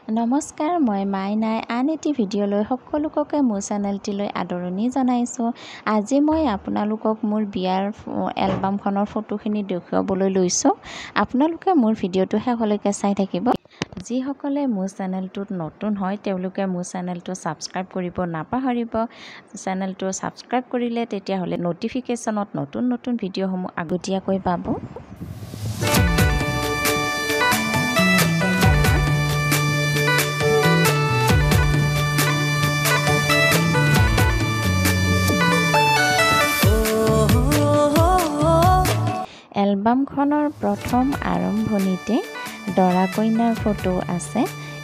নমস্কাৰ, মই মাইনাই আন এটি ভিডিঅ'লৈ সকলোকে মোৰ চেনেলটিলৈ আদৰণি জনাইছোঁ। আজি মই আপোনালোকক মোৰ বিয়াৰ এলবামখনৰ ফটোখিনি দেখুৱাবলৈ লৈছোঁ। আপোনালোকে মোৰ ভিডিঅ'টো শেষলৈকে চাই থাকিব। যিসকলে মোৰ চেনেলটোত নতুন হয় তেওঁলোকে মোৰ চেনেলটো ছাবস্ক্ৰাইব কৰিব নাপাহৰিব। চেনেলটো ছাবস্ক্ৰাইব কৰিলে তেতিয়াহ'লে ন'টিফিকেশ্যনত নতুন নতুন ভিডিঅ'সমূহ আগতীয়াকৈ পাব। এলবামখনৰ প্ৰথম আৰম্ভণিতে দৰা কইনাৰ ফটো আছে,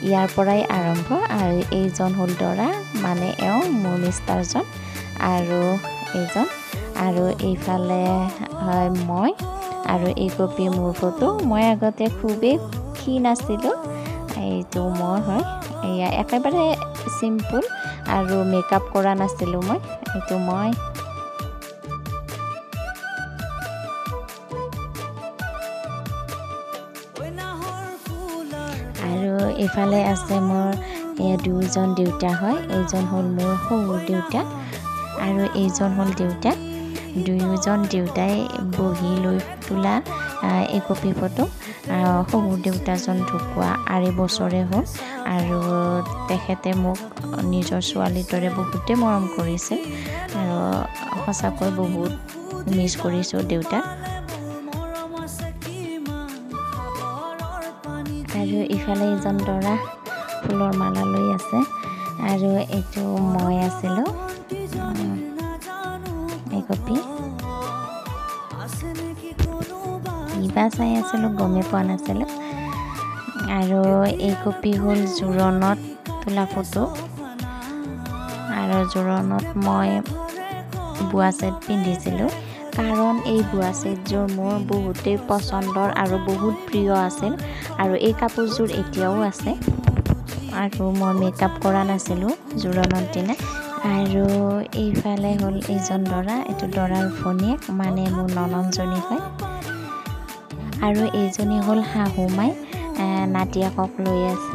ইয়াৰ পৰাই আৰম্ভ। আৰু এইজন হ'ল দৰা, মানে এওঁ মোৰ মিষ্টাৰজন, আৰু এইজন, আৰু এইফালে হয় মই, আৰু এই কপি মোৰ ফটো। মই আগতে খুবেই ক্ষীণ আছিলোঁ, এইটো মোৰ হয়। এয়া একেবাৰে চিম্পুল আৰু মেকআপ কৰা নাছিলোঁ মই, এইটো মই। আৰু এইফালে আছে মোৰ দুজন দেউতা হয়, এইজন হ'ল মোৰ শহুৰ দেউতা আৰু এইজন হ'ল দেউতা। দুয়োজন দেউতাই বহি লৈ তোলা একপি ফটো। শহুৰ দেউতাজন ঢুকোৱা 2.5 বছৰে হ'ল আৰু তেখেতে মোক নিজৰ ছোৱালীৰ দৰে বহুতেই মৰম কৰিছিল আৰু সঁচাকৈ বহুত মিছ কৰিছোঁ দেউতাক। আৰু ইফালে এজন দৰা ফুলৰ মালা লৈ আছে আৰু এইটো মই আছিলোঁ, এই কপি। কিবা চাই আছিলোঁ গমেই পোৱা নাছিলোঁ। আৰু এই কপি হ'ল জোৰণত তোলা ফটো। আৰু জোৰণত মই বোৱা ছেট পিন্ধিছিলোঁ, কাৰণ এই বোৱা ছেটযোৰ মোৰ বহুতেই পচন্দৰ আৰু বহুত প্ৰিয় আছিল আৰু এই কাপোৰযোৰ এতিয়াও আছে। আৰু মই মেকআপ কৰা নাছিলোঁ জোৰণৰ দিনা। আৰু এইফালে হ'ল এইজন দৰা, এইটো দৰাৰ ভনীয়েক, মানে মোৰ নননজনী হয়। আৰু এইজনী হ'ল শাহু মাই, নাতিয়েকক লৈ আছে।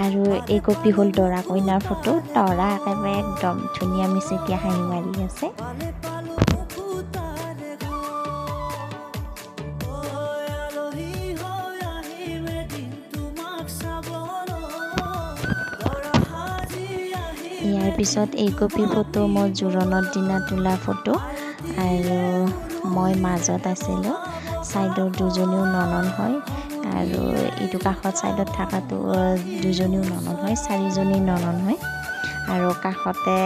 আৰু এই কপি হ'ল দৰা কইনাৰ ফটো। দৰা একেবাৰে একদম ধুনীয়া মিচিকীয়া হাঁহি মাৰি আছে। ইয়াৰ পিছত এই কপি ফটো মই জোৰণৰ দিনা তোলা ফটো। আৰু মই মাজত আছিলোঁ, ছাইডৰ দুজনীও ননন হয় আৰু এইটো কাষত ছাইডত থকাটো দুজনীও ননন হয়, চাৰিজনী ননন হয়। আৰু কাষতে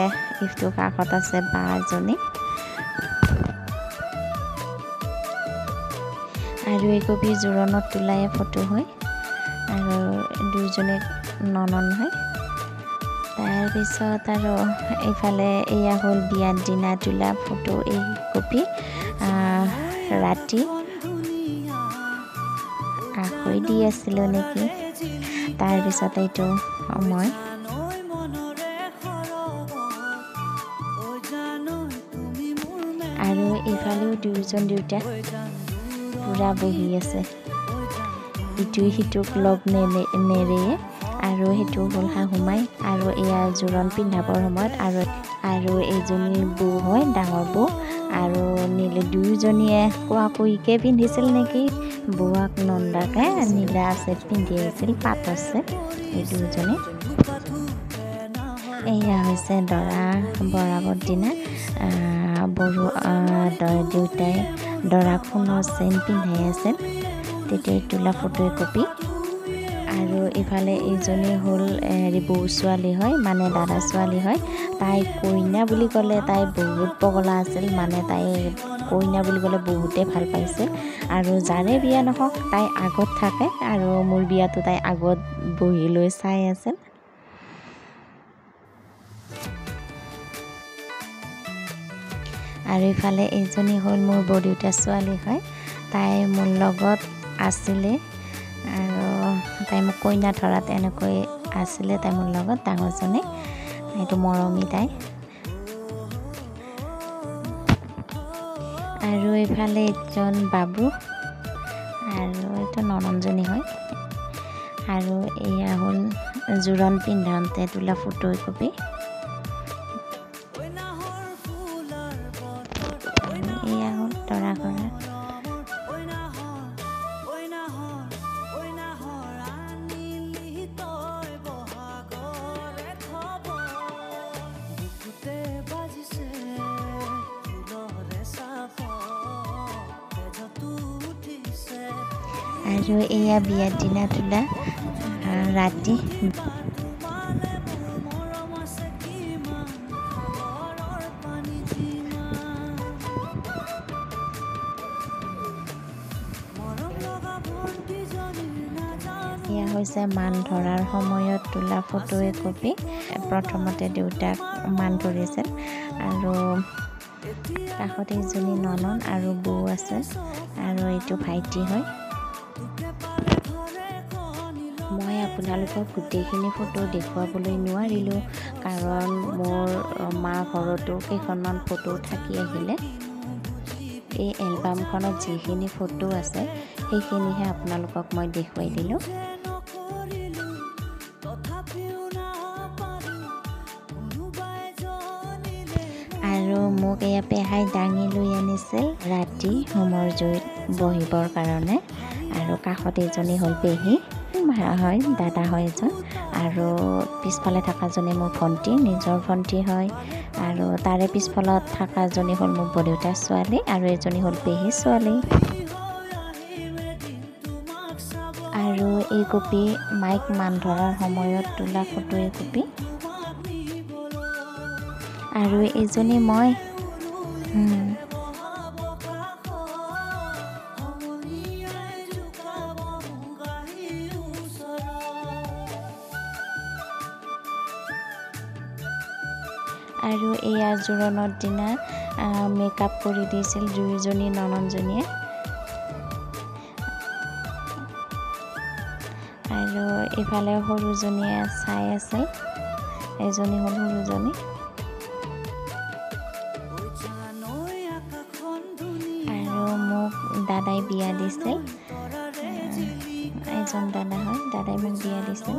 ইটো কাষত আছে বা এজনী। আৰু এই কপি জোৰণত তোলাই ফটো হয় আৰু দুইজনী ননন হয়। তাৰপিছত আৰু এইফালে এয়া হ'ল বিয়াৰ দিনা তোলা ফটো, এই কপি। ৰাতি আখৈ দি আছিলোঁ নেকি। তাৰপিছত এইটো মই। আৰু এইফালেও দুয়োজন দেউতা পূৰা বহি আছে, ইটোৱে সিটোক লগ নেৰে। আৰু সেইটো হ'ল শাহুমাই। আৰু এয়া জোৰণ পিন্ধাবৰ সময়ত। আৰু আৰু এইজনী বৌ হয়, ডাঙৰ বৌ। আৰু নীলে দুয়োজনীয়ে কোৱা কুইকে পিন্ধিছিল নেকি, বৌৱাক নন্দাকে নীলা ছেট পিন্ধি আহিছিল, পাটৰ ছেট, এই দুয়োজনী। এয়া হৈছে দৰা বৰাবৰ দিনা বৰু দেউতাই দৰাক সোণৰ চেইন পিন্ধাই আছিল, তেতিয়া তোলা ফটো একপি। আৰু ইফালে এইজনী হ'ল হেৰি বৌ ছোৱালী হয়, মানে দাদা ছোৱালী হয়। তাই কইনা বুলি ক'লে তাই বহুত পগলা আছিল, মানে তাই কইনা বুলি ক'লে বহুতেই ভাল পাইছিল। আৰু যাৰে বিয়া নহওক তাই আগত থাকে আৰু মোৰ বিয়াটো তাই আগত বহি লৈ চাই আছিল। আৰু ইফালে এইজনী হ'ল মোৰ বৰদেউতাৰ ছোৱালী হয়, তাই মোৰ লগত আছিলে আৰু তাই মোক কইনা ধৰাত এনেকৈ আছিলে, তাই মোৰ লগত ডাঙৰজনী, এইটো মৰমী তাই। আৰু এইফালে এজন বাবু আৰু এইটো নননজনী হয়। আৰু এয়া হ'ল জোৰোণ পিন্ধাওঁতে তোলা ফটো একপি। এয়া হ'ল দৰা ঘৰৰ। আৰু এয়া বিয়াৰ দিনা তোলা ৰাতি। এয়া হৈছে মান ধৰাৰ সময়ত তোলা ফটো একপি। প্ৰথমতে দেউতাক মান ধৰিছিল আৰু কাষত এজনী ননন আৰু বৌ আছে আৰু এইটো ভাইটি হয়। মই আপোনালোকক গোটেইখিনি ফটো দেখুৱাবলৈ নোৱাৰিলোঁ, কাৰণ মোৰ মা ঘৰতো কেইখনমান ফটো থাকি আহিলে। এই এলবামখনত যিখিনি ফটো আছে সেইখিনিহে আপোনালোকক মই দেখুৱাই দিলোঁ। আৰু মোক এয়া পেহাই দাঙি লৈ আনিছিল ৰাতি হোমৰ জুইত বহিবৰ কাৰণে। আৰু কাষত এজনী হ'ল পেহী হয়, দাদা হয় এজন। আৰু পিছফালে থকাজনী মোৰ ভণ্টি, নিজৰ ভণ্টি হয়। আৰু তাৰে পিছফালত থকাজনী হ'ল মোৰ বৰদেউতাৰ ছোৱালী আৰু এজনী হ'ল পেহী ছোৱালী। আৰু এই কপি মাইক মান ধৰাৰ সময়ত তোলা ফটো এই কপি। আৰু এইজনী মই। আৰু এয়া জোৰোণৰ দিনা মেকআপ কৰি দিছিল দুয়োজনী নননজনীয়ে। আৰু এইফালে সৰুজনীয়ে চাই আছিল, এজনী হ'ল সৰুজনী। আৰু মোক দাদাই বিয়া দিছিল, এজন দাদা হয়, দাদাই মোক বিয়া দিছিল।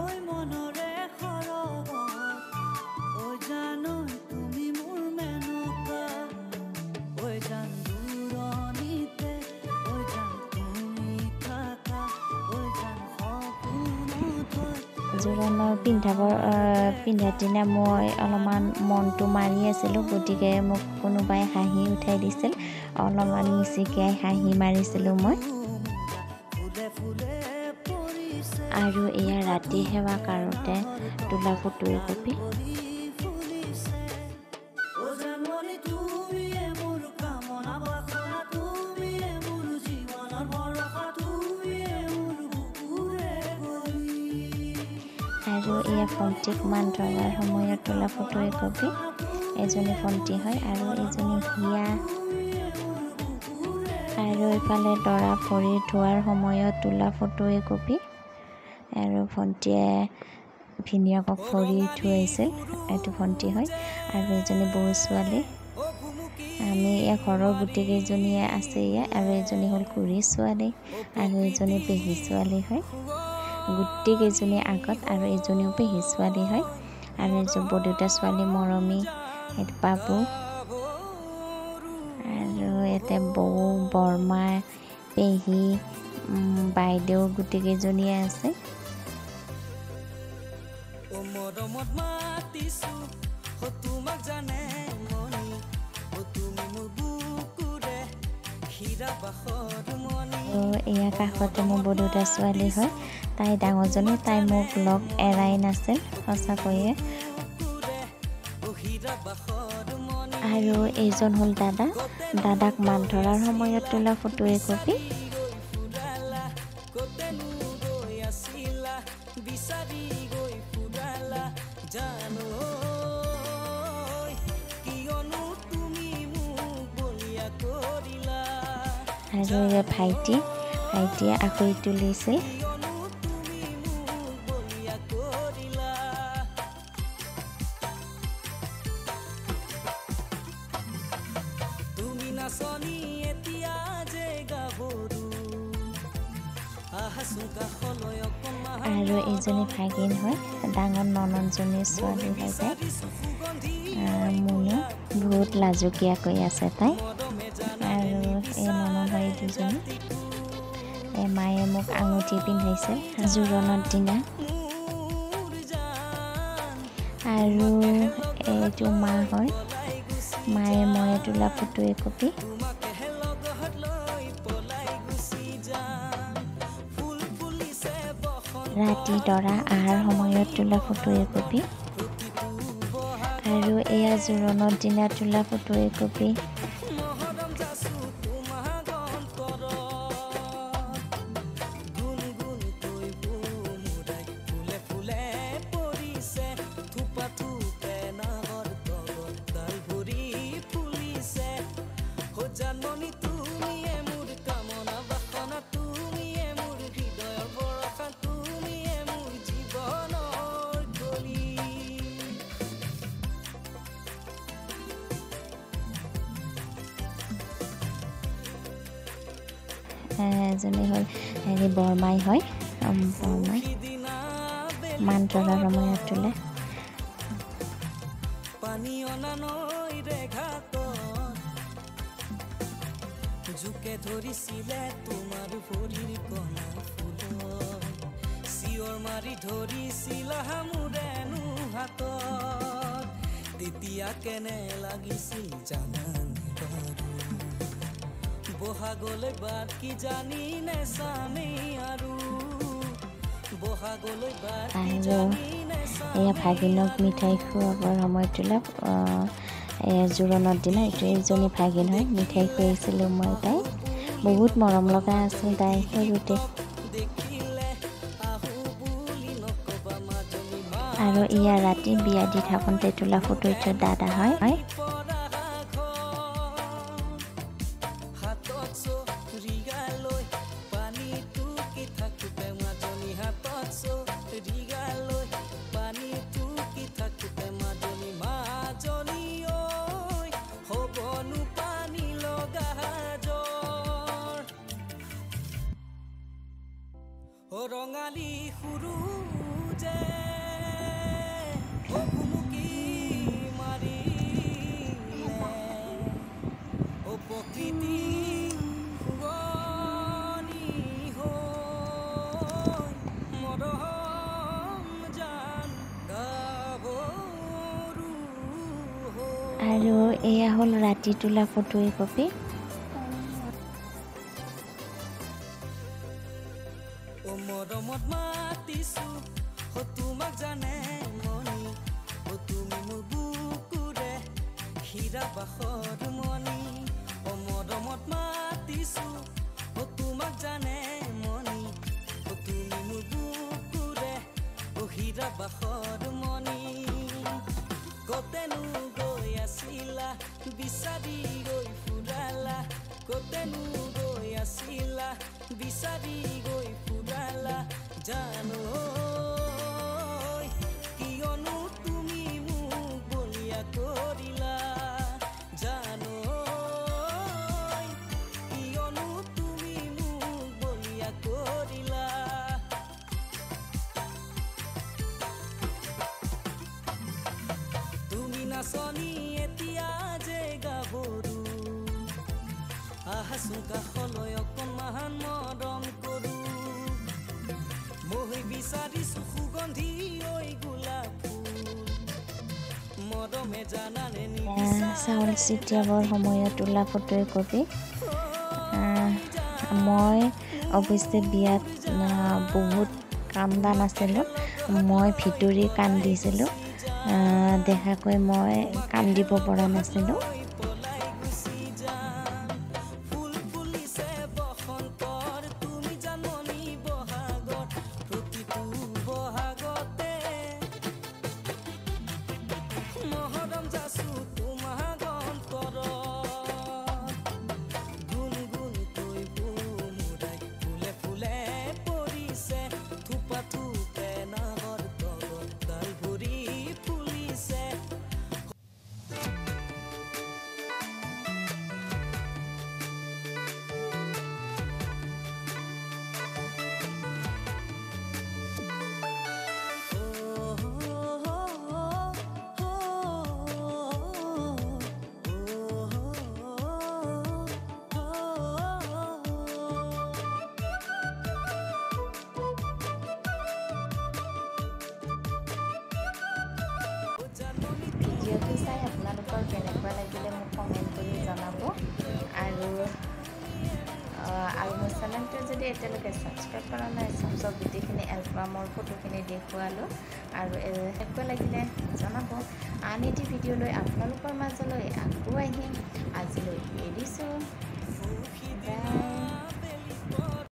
জোৰোণৰ পিন্ধাৰ দিনা মই অলপমান মনটো মাৰি আছিলোঁ, গতিকে মোক কোনোবাই হাঁহি উঠাই দিছিল, অলপমান মিচিকিয়াই হাঁহি মাৰিছিলোঁ মই। আৰু এয়া ৰাতি সেৱা কৰোঁতে তোলা ফটো একপি। আৰু এয়া ভণ্টিক মান ধৰাৰ সময়ত তোলা ফটো একপি। এজনী ভণ্টি হয় আৰু এজনী হিয়া। আৰু ইফালে দৰা ভৰি ধোৱাৰ সময়ত তোলা ফটো একপি। আৰু ভণ্টিয়ে ভিনিয়েকক ভৰি ধুৱাইছিল, এইটো ভণ্টি হয়। আৰু এজনী বৌ ছোৱালী। আমি ইয়াৰ ঘৰৰ গোটেইকেইজনীয়ে আছে ইয়াৰ। আৰু এজনী হ'ল খুৰী ছোৱালী আৰু এজনী পেহী ছোৱালী হয়। গোটেইকেইজনী আগত আৰু এজনীও পেহী ছোৱালী হয়। আৰু এজন বৰদেউতাৰ ছোৱালী মৰমী, সেইটো বাবু। আৰু ইয়াতে বৌ, বৰমা, পেহী, বাইদেউ গোটেইকেইজনীয়ে আছে। এয়া কাষতে মোৰ বৰদেউতাৰ ছোৱালী হয়, তাই ডাঙৰজনী, তাই মোক লগ এৰাই নাছিল সঁচাকৈয়ে। আৰু এইজন হ'ল দাদা, দাদাক মান ধৰাৰ সময়ত তোলা ফটো একপি। আৰু ভাইটি, ভাইটিয়ে আখৈ তুলিছিল। আৰু এইজনী ভাগিন হয়, ডাঙৰ ননদজনীৰ ছোৱালী হয় তাই মুনু। বহুত লাজুকীয়াকৈ আছে তাই। আৰু এই ননদ হয় দুজনী। এই মায়ে মোক আঙুঠি পিন্ধাইছিল জোৰোণৰ দিনা। আৰু এইটো মা হয়, মায়ে ময়ে তোলা ফটো একপি। ৰাতি দৰা অহাৰ সময়ত তোলা ফটো একপি। আৰু এয়া জোৰোণৰ দিনা তোলা ফটো একপি। এজনী হ'ল হেৰি বৰমাই হয়, বৰমাই মান ধৰাৰ সময়ত তোলে। জোকে ধৰিছিলে তোমাৰ ভৰিৰ কণা ফুলত, চিঞৰ মাৰি ধৰিছিলা মোৰেনো হাতত, তেতিয়া কেনে লাগিছিল জানানে বাৰু? বহাগলৈ বাট কি জানি নে চামেই আৰু, বহাগলৈ বাট কি আৰু জানি নে এয়া ভাগিনক মিঠাই খুৱাবৰ সময়ত তোলা জোৰোণৰ দিনা। এইটো এইজনী ভাগিন হয়, মিঠাই খুৱাইছিলোঁ মই। তাই বহুত মৰম লগা আছিল তাই সৰুতে। দেখিলে আহো বুলি নকবা মাজনী। আৰু এয়া ৰাতি বিয়া দি থাকোঁতে তোলা ফটো, এইটো দাদা হয়। পৰা হাতত চৰিগা লৈ পানী টুকি থাকোতে, মাজনী হাতত চৰিগা লৈ পানী টুকি থাকোতে, মাজনী মাজনী ঐ হ'বনো পানী লগা জ্বৰ। অ ৰঙালী সূৰুযে অ ভুমুকি মাৰিলে, অ প্ৰকৃতি শুৱনি হৈ মৰম জান গাভৰু হৈ। আৰু এয়া হ'ল ৰাতি তোলা ফটো একপি। অ মৰমত মাতিছো অ তোমাক জানে মণি, অ তুমি মোৰ বুকুৰে হীৰা বাসৰ মণি। অ মৰমত মাতিছো অ তোমাক জানে মণি, অ তুমি মোৰ বুকুৰে অ হীৰা বাসৰ মণি। কতেনো গৈ আছিলা বিচাৰি গৈ ফুৰালা, কতেনো গৈ আছিলা বিচাৰি গৈ ফুৰালা, জানো ঐ, কিয়নো তুমি মোক বলিয়া কৰিলা, জানো ঐ, কিয়নো তুমি মোক বলিয়া কৰিলা। তুমি নাচনী এতিয়া যে গাভৰু, আহাচোন কাষলৈ অকণমান মৰম কৰো। মই বিচাৰিছো সুগন্ধি ঐ গোলাপ ফুল, মৰমে জানানে চাউল ছিটিয়াবৰ সময়ত তোলা ফটো একপি। মই অৱশ্যে বিয়াত বহুত কান্দা নাছিলোঁ, মই ভিতৰি কান্দিছিলোঁ, দেখাকৈ মই কান্দিব পৰা নাছিলোঁ। পলাই গুচি যাম। ফুল ফুলিছে বসন্তৰ, তুমি জাননী বহাগত, প্ৰতিটো বহাগতে মহৰম যাচো তোমাক অন্তৰত। গুণগুণকৈ বোমৰাই ফুলে ফুলে পৰিছে, থোপা থোপে নাহৰ তগৰ ডাল ভৰি ফুলিছে। ভিডিঅ'টো চাই আপোনালোকৰ কেনেকুৱা লাগিলে মোক কমেণ্ট কৰি জনাব। আৰু আৰু মোৰ চেনেলটো যদি এতিয়ালৈকে ছাবস্ক্ৰাইব কৰা নাই, চব গোটেইখিনি এলবামৰ ফটোখিনি দেখুৱালোঁ আৰু কেনেকুৱা লাগিলে জনাব। আন এটি ভিডিঅ' লৈ আপোনালোকৰ মাজলৈ আকৌ আহিম। আজিলৈ এৰিছোঁ, বাই।